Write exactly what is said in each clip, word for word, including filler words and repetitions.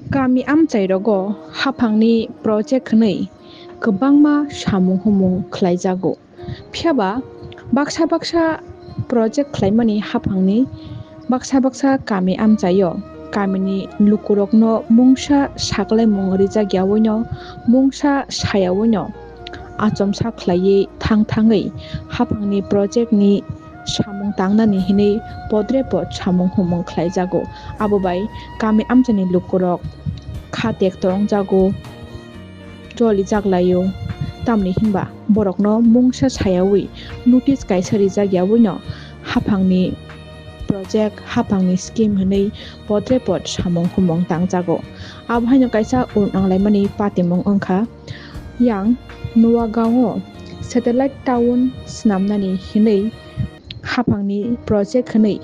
Kami amchairogo haphangni project hwnwi kwbangma samung humung khlaijago. Phiyaba baksa baksa project khlaimani haphangni baksa baksa kami amchaio kamini lukurokno mungsa saklaimung rijak yaoino, mungsa sayaoino achomsa khlaiwi thang thangwi haphangni project ni samung tangnani hinwi podre pod samung humung khlaijago. Abo bai kami amchaini lukurok kha tekto wngjago, jolijak laio. Tamni hinba borokno mungsa sayawi notice kaisa rijak yawi no haphangni project, haphangni scheme hinwi podre pod samung humung tangjago. Abo haino kaisa ur nanglaimani patimung wngkha. Yang Nuagaon o satellite town swnamnani hinwi haphangni project hwnwi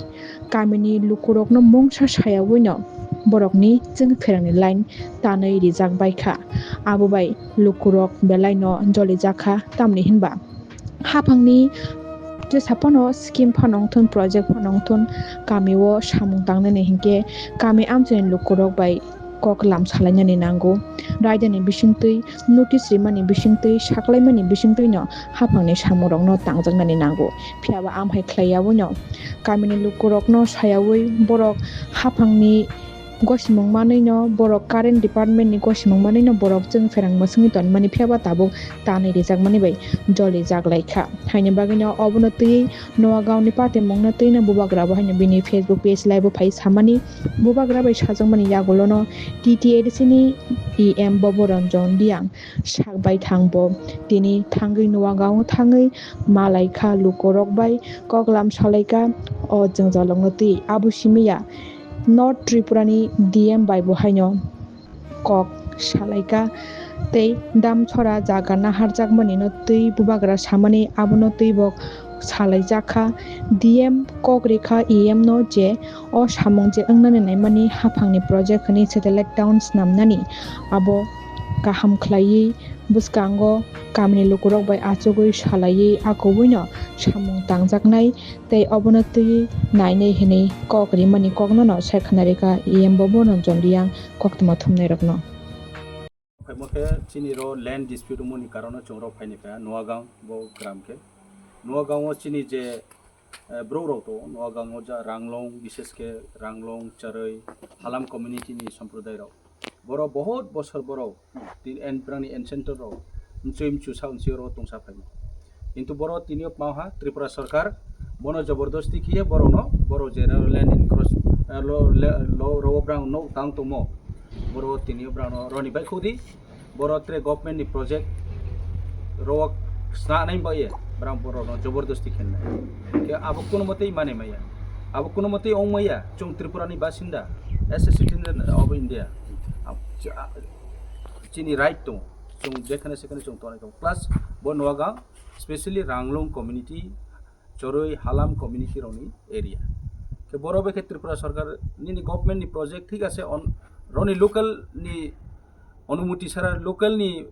kamini lukurokno mungsa sayawino borokni chwng pherangni line tanwi rijak baikha. Abo bai lukurok belaino jolijakha, tamni hinba haphangni jesa phano scheme phano wngthun, project phano wngthun, kamio samung tangnani hinkhe kami amchaini lukurok bai kok lam salainani nango. Raidani bisingtwi notice rimani bisingtwi, saklaimani bisingtwino haphangni samungrokno tangjaknani nango. Phiyaba amhai khlaiyawi no kamini lukurokno sayawi borok haphangni gosimung manwino, borok current department ni gosimung manwino borok chwng pherang mwswngwi tonmani, phiyaba tabuk tanwi rijakmani bai jolijak laikha. Haini bagwino obono twiwi Nuagaon ni patimungno twino bubagra bo haino bini Facebook page live o phai samani. Bubagra bai sajakmani yagulono T T A D C ni E M Bobo Ranjan Reang sak bai thang bo. Tini thangwi Nuagaon o thangwi malaikha lukurok bai koklam salaikha o jwngjalrokno twi. Abo simi ya North Tripura ni D M bai bo haino kok salaikha tei Damchora jaga naharjakmani no twi bubagra samani abono twi bo salaijakha. D M kok rikha E M no je o samung je wngnani naimani haphangni project hwnwi satellite town swnamnani abo kaham khlaiwi bwskango kamini lukurok bai achugwi salaiwi a kubui no samung tangjaknai tei obono twi nainai hwnwi kok rimani kokno no sai khwnarikha E M Bobo Ranjan Reang koktwma thumnairokno. Phaima khe chini ro land dispute wngmani karono chwng ro phaini phaia Nuagaon bo gram khe. Nuagaon o chini je, eh, borok rok to Nuagaon o ja Ranglong, bishesh khe Ranglong, Charwi, Halam community ni sampradai rok. Borok bohot bosor borok tin en brang ni ancestor rok mchwi mchu sa unsi ro tongsa phaima. Kintu borok tini o pma ha Tripura sarkar bono jobordosti khiye borokno borok je land encroach, eh, lo, le, lo, ro brang no tang tongmo. Borok tini o brang no roni bai khudi. Borok tre government ni project rok snanai bai ye brang borok no jobordosti khenai. Ke abo kuno motei mane maya. Abo kuno motei ong maya. Chung Tripura ni basinda. As a citizen of India. Ab-, ch-, a-, chini right to. Chung jekhane sekhane chung tonai tong. Plus bo Nuagaon, specially Ranglong community, Choroi Halam community rokni area. Khe borok bai khe Tripura sarkar nini government ni project thik ase on roni local ni onumuti sara local ni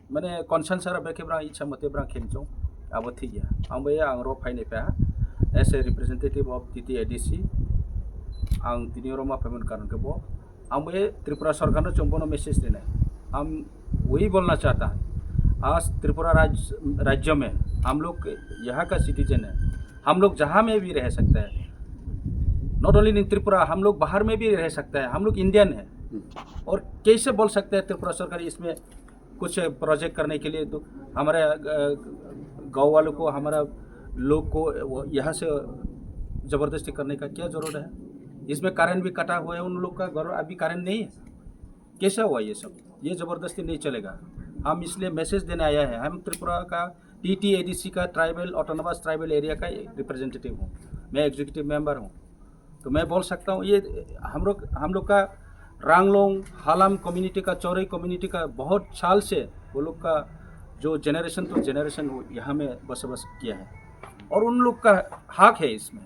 mane concern sara bai khe brang ichha mate brang khenchong abo thik ya. Ang bai ang ro phaini pha as a representative of T T A D C ang tini oro ma phaimani karon khe bo Ang bo ye Tripura sarkar no chwng bono message rinai. हम वही बोलना चाहता है, आज त्रिपुरा राज्य, राज्य में हम लोग यहाँ का सिटीजन है, हम लोग जहाँ में भी रह सकता है, not only in त्रिपुरा, हम लोग बाहर में भी रह सकता है, हम लोग इंडियन है। और कैसे बोल सकते हैं त्रिपुरा सरकार इसमें कुछ प्रोजेक्ट करने के लिए तो हमारे, अ, गाँव वालों को, हमारा लोग को वो यहाँ से ज़बरदस्ती करने का क्या ज़रूरत है? इसमें करंट भी कटा हुआ है उन लोग का घर, अभी करंट नहीं है। कैसा हुआ ये सब? ये ज़बरदस्ती नहीं चलेगा। हम इसलिए मैसेज देने आया है। हम त्रिपुरा का टीटीएडीसी का ट्राइबल, ऑटोनोमस ट्राइबल एरिया का रिप्रेजेंटेटिव हूँ, मैं एग्जीक्यूटिव मेंबर हूँ। तो मैं बोल सकता हूँ, ये हम लोग, हम लोग का रांगलोंग, हालाम कम्युनिटी का, चौरई कम्युनिटी का बहुत साल से वो लोग का जो जनरेशन टू जनरेशन वो यहाँ में बसोबास किया है और उन लोग का हक है इसमें।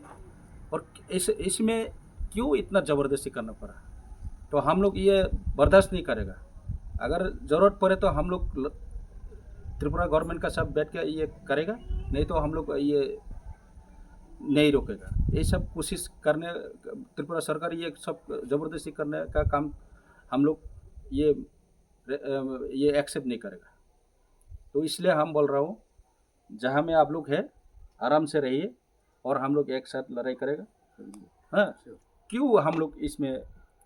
और इस, इसमें क्यों इतना ज़बरदस्ती करना पड़ा? तो हम लोग ये बर्दाश्त नहीं करेगा। अगर ज़रूरत पड़े तो हम लोग ल-, त्रिपुरा गवर्नमेंट का साथ बैठ के ये करेगा, नहीं तो हम लोग ये नहीं रोकेगा। ये सब कोशिश करने, त्रिपुरा सरकार ये सब जबरदस्ती करने का काम हम लोग ये, ये एक्सेप्ट नहीं करेगा। तो इसलिए हम बोल रहा हूँ, जहाँ में आप लोग हैं, आराम से रहिए और हम लोग एक साथ लड़ाई करेगा। हाँ, क्यों हम लोग इसमें,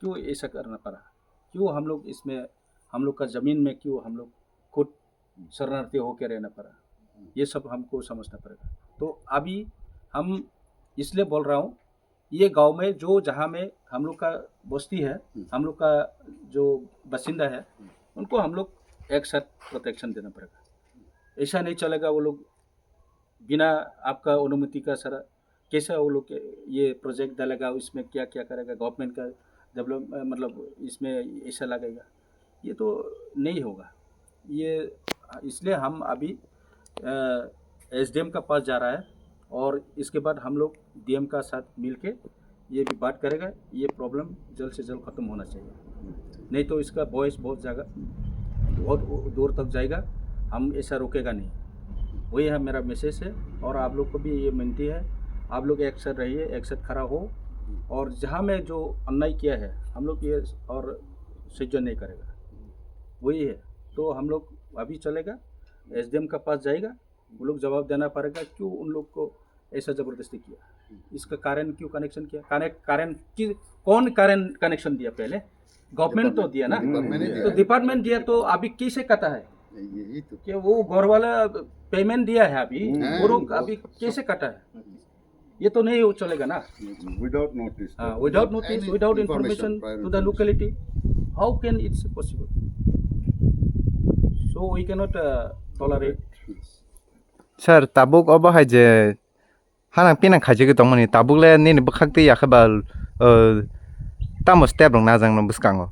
क्यों ऐसा करना पड़ा? क्यों हम लोग इसमें, हम लोग का ज़मीन में क्यों हम लोग खुद शरणार्थी होके रहना पड़ा? ये सब हमको समझना पड़ेगा। तो अभी हम इसलिए बोल रहा हूँ, ये गांव में जो, जहाँ में हम लोग का बस्ती है, हम्म। हम लोग का जो बासिंदा है, हम्म। उनको हम लोग एक साथ प्रोटेक्शन देना पड़ेगा। ऐसा नहीं चलेगा, वो लोग बिना आपका अनुमति का सारा कैसे वो लोग ये प्रोजेक्ट डालेगा, इसमें क्या क्या करेगा, गवर्नमेंट का डेवलप, मतलब इसमें ऐसा लगेगा, ये तो नहीं होगा। ये इसलिए हम अभी एसडीएम का पास जा रहा है और इसके बाद हम लोग डीएम का साथ मिलके ये भी बात करेगा, ये प्रॉब्लम जल्द से जल्द ख़त्म होना चाहिए, नहीं तो इसका वॉइस बहुत जगह, बहुत दूर तक जाएगा, हम ऐसा रुकेगा नहीं। वही है मेरा मैसेज है। और आप लोग को भी ये विनती है, आप लोग एक साथ रहिए, एक साथ खड़ा हो, और जहाँ में जो अन्याय किया है हम लोग ये और सह्य नहीं करेगा, वही है। तो हम लोग अभी चलेगा, एसडीएम का पास जाएगा, वो लोग जवाब देना पड़ेगा क्यों उन लोग को ऐसा जबरदस्ती किया, इसका कारण क्यों कनेक्शन किया, कनेक्ट कारण की, कौन कारण कनेक्शन दिया पहले? गवर्नमेंट तो दिया ना, डिपार्टमेंट ही तो दिया। डिपार्टमेंट दिया तो अभी कैसे कटा है? यही तो। कि वो घर वाला पेमेंट दिया है अभी, हम्म। वो लोग अभी कैसे कटा है? ये तो नहीं चलेगा ना। Without notice। हाँ, without notice, any without information, information to the prior locality, how can it's possible? So we cannot, uh, tolerate. Sir, tabuk obo hai je hanang pinang khaijagwi tongmani, tabuk le nini bwkhak twi yakhe ba, uh, tamo step rok najak no bwskango?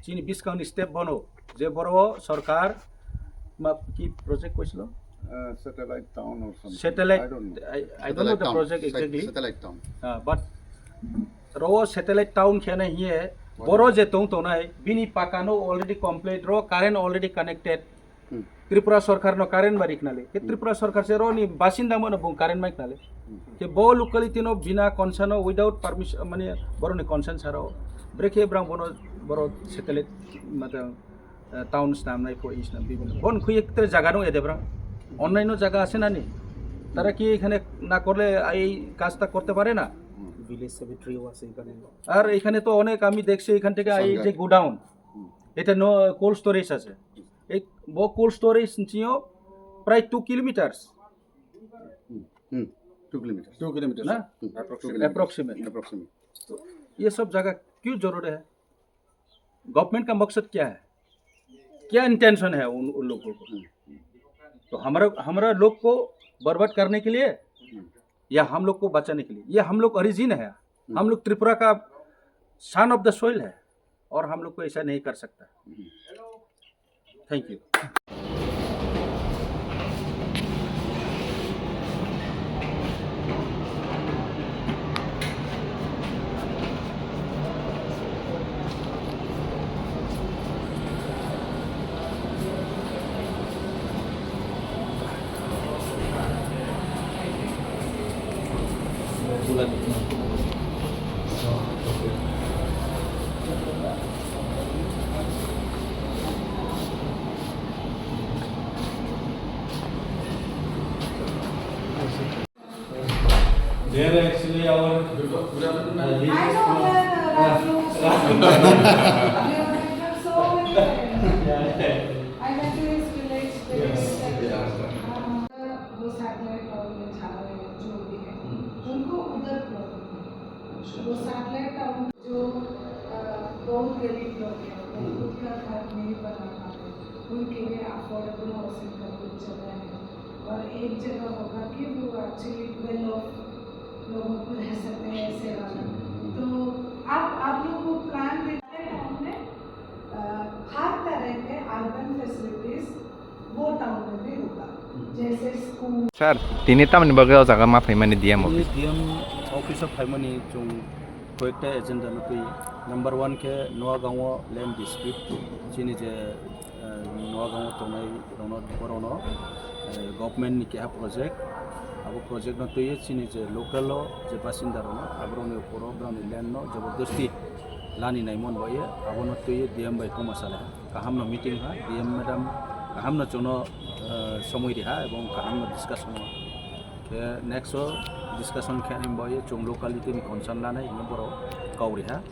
Chini bwskangni step bono je boro sorkar ma ki project koisilo? Uh, satellite town or something. Satellite, I don't know. I, I don't know the project exactly. Satellite town. Uh, but ro satellite town khena hiye, boro je tong tongnai, bini pakano already complete, ro current already connected. Hmm. Tripura sorkar no current ba riknali. Ke Tripura sorkar se ro ni basinda mo no bung current mai knali. Hmm. Ke bo locality no bina concern o without permission, mane boro ni concern saro. Brekhe brang bono boro satellite mata, eh, town snam nai pho is na bibhinno. Bon khui ektre jaga no ede brang. Onnaino jaga ashe na ni? তারা কি এখানে না করলে এই কাজটা করতে পারে না? ভিলেজ সেক্রেটারিও আছে এখানে। আর এখানে তো অনেক আমি দেখছি এখান থেকে এই যে গোডাউন, এটা কোল্ড স্টোরেজ আছে। এই ব-, কোল্ড স্টোরেজ নিচেও প্রায় two kilometres. Hmm, hmm. Two kilometers. Two kilometers. ना? Hmm. Approximate. Approximate. Approximate. तो ये सब जगह क्यों जरूरी है? गवर्नमेंट का मकसद क्या है? क्या इंटेंशन है उन, उन लोगों को? Hmm. तो हमारा, हमारा लोग को बर्बाद करने के लिए, hmm, या हम लोग को बचाने के लिए? ये हम लोग ओरिजिन है, hmm, हम लोग त्रिपुरा का सन ऑफ द सॉइल है। और हम लोग को ऐसा नहीं कर सकता। Thank you. There actually our, uh, I know where, uh, Raju is from. You have so many friends. Yeah, yeah. I went to his village. Yes, yeah. वो सैटेलाइट टाउन में छा रहे हैं, जो भी है, हम्म। उनको उधर प्रॉब्लम है। अच्छा, वो अच्छा। सैटेलाइट टाउन जो, अ, बहुत गरीब लोग हैं, वो हम्म। खुद का घर नहीं बना पाते, उनके लिए अफोर्डेबल हाउसिंग का कुछ जगह है, और एक जगह होगा कि वो एक्चुअली वेल ऑफ लोगों को रह सकते हैं, ऐसे वाला। हम्म। तो आप, आप लोग को प्लान देते हैं हमने, अ, हर तरह के अर्बन फैसिलिटीज वो टाउन में भी होगा, जैसे school. Sir, tini tamni bagwi o jaga ma phaimani D M office? Tini D M office o phaimani chwng koyekta agenda no twi. Number one khe Noagang o land dispute, chini je, eh, Noagang o tongnai rokno, borokno, eh, government ni keha project, O project no twiwi chini je local o je basinda rok no, aborok ni upor o borok ni land no jabardasti lani naimon bai ye, abo no twiwi D M bai koma sale kaham no meeting ha, D M madam kaham no chwng no, eh, somoi ri ha ebong kaham no discussion o. Khe next o discussion khe ani bai ye chwng locality ni concern lanai hino borok kau ri ha.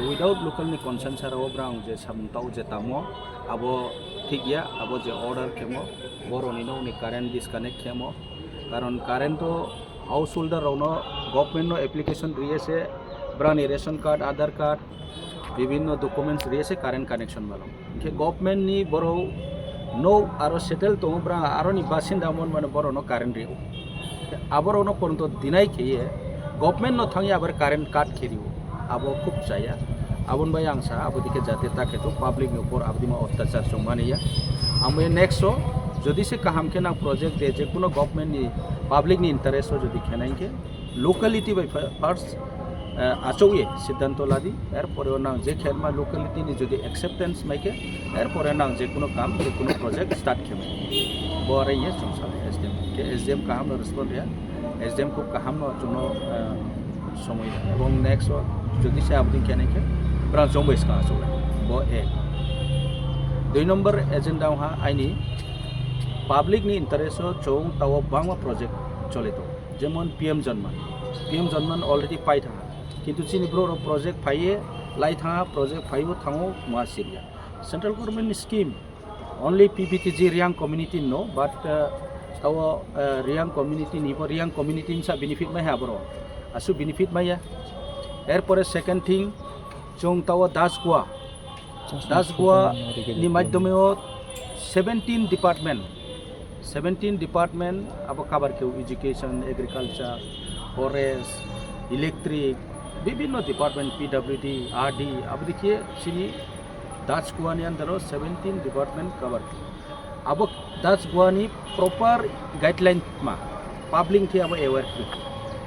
Without local ni consent sara o borok je samung tao je tamo, abo thik ya, abo je order khemo, borok ni nok ni current disconnect khemo, karon current to householder rok no government no application riye se, borok ni ration card, Aadhaar card, bibhinno documents riye se current connection malo. Hingkhe government ni borok nok aro settle tongo, borok aro ni basinda mon mane borok no current rio. Aborokno poronto deny kheye government no thangwi abar current cut khe rio, abo khub chaya. Aboni bai ang sa abo dikhe jate ta khe to public ni upor abdima otyachar chwng mani ya. Amo next o jodi se kaham khe nang project de je kuno government ni public ni interest o jodi khenai khe locality bai fa-, first, eh, achouye siddhanto ladi, er pore o nang je khenma locality ni jodi acceptance mai khe, er pore nang je kuno kam, je kuno project start khe mai. Bo are ye chwng sale S D M. Khe S D M kaham no respond ya. S D M khub kaham no chwngno, eh, somoi ya. Ebong next o jodi se abdin khe nai khe, brang chwng bai ska achouye. Bo ek. Dui number agenda ha aini public ni interest o chwng tawo bangma project chole to. Jemon P M Janman. P M Janman already pai thanga. Kintu chini bro rok project phaiye lai thanga, project phaibo thango ma siriya. Central government ni scheme only P V T G Reang community no, but, uh, tawo, uh, Reang community ni bo Reang community ni sa benefit mai ha bro. Asu benefit mai ya. Erpore second thing, chwng tawo Dasgua. Dasgua ni maidhyome o seventeen department, seventeen department abo cover khe, education, agriculture, forest, electric, bibhinno department, P W D, R D, abo dikhe chini Dasgua ni under o seventeen department cover khe. Abo Dasgua ni proper guideline ma, public khe abo aware khe.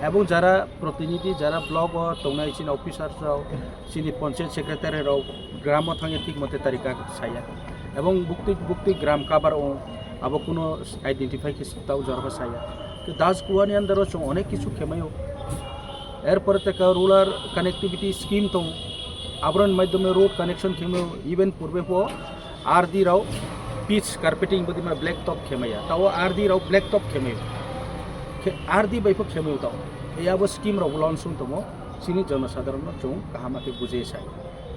Ebong jara protinidhi, jara block o tongnai chini officers rok, chini panchayat secretary rok gramo thangwi thik mote tarika saya. Ebong buktui buktui gram cover o abo kuno identify khe tau jorba saya. Khe Dasgua ni under o chwng onek kichu khemaio. Erpore teka rural connectivity scheme tong, abron maidhyome road connection khemaio, even purbe po R D rao pitch carpeting bodi ma black top khemaya. Tao R D rao black top khemaio. Khe R D bai po khemaio tao. Ei abo scheme rao launch wng tongo. Chini jonosadharon no chwng kaham khe bujai sai.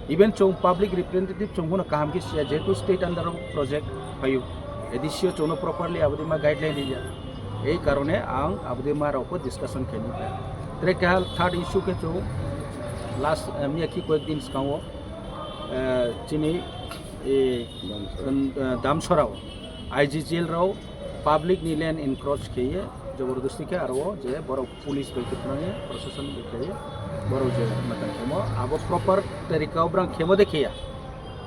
Even chwng public representative chwng bono kaham khe siya, jehetu state under o project phaio. A D C o chwngno properly abodi ma guideline riya. Ei karone ang abodi ma rao po discussion khe nukha. Tre keha third issue khe chwng last, eh, miya ki koyek din swkango, eh, chini, eh, Damsora o I G G L rao public ni land encroach kheye, jabardasti khe aro o je borok police bai kwpnangya, proshashan bai kheye, borok je matang khemo, abo proper tarika o brang khemo de khiya,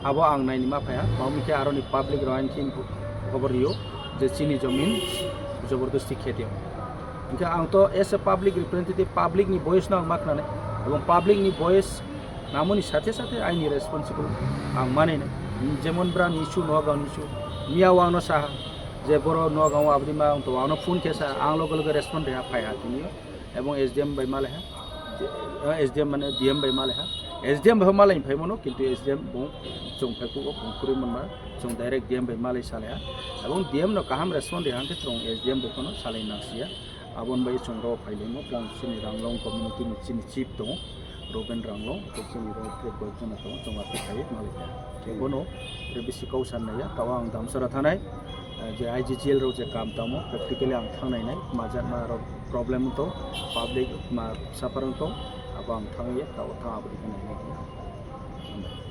abo ang naini ma phaiya, tamo khe aroni public rao ani khe khobor rio je chini jomin jabardasti khe teo. Hingkhe ang to as a public representative, public ni voice no ang ma khnanai, ebong public ni voice namoni sathe sathe aini responsible ang manai nai. Jemon brang issue, Nagaon issue, miya o ang no saha, je boro Nagaon o abdi ma wng tongo, ang no phone khe sa, ang loge loge respond reha phai ha tini, ebong S D M bai malai ha, je, eh, S D M mane D M bai malai ha, S D M bai malai phai mano, kintu S D M bung chwng phai kugo bung kwrwi manma, chwng direct D M bai malai salai ha, ebong D M no kaham respond reha hwnkhe chwng S D M bai phano salai nang siya, aboni bai chwng rw phai laimo, bung chini Ranglong community ni chini chief tongo. Ruben Ranglong, tei chini rok tei koyekjona tongo, chwng aphuru phaiwi malai kha. Tei bono tei bisi kok san naiya, tao ang Damsara thanai, eh, je I G G L rok je kam tamo, practically ang thang nainai, ma jat ma rok problem wng tong, public ma suffer wng tong, abo ang thang ye, tao thang abo dikhe nainai.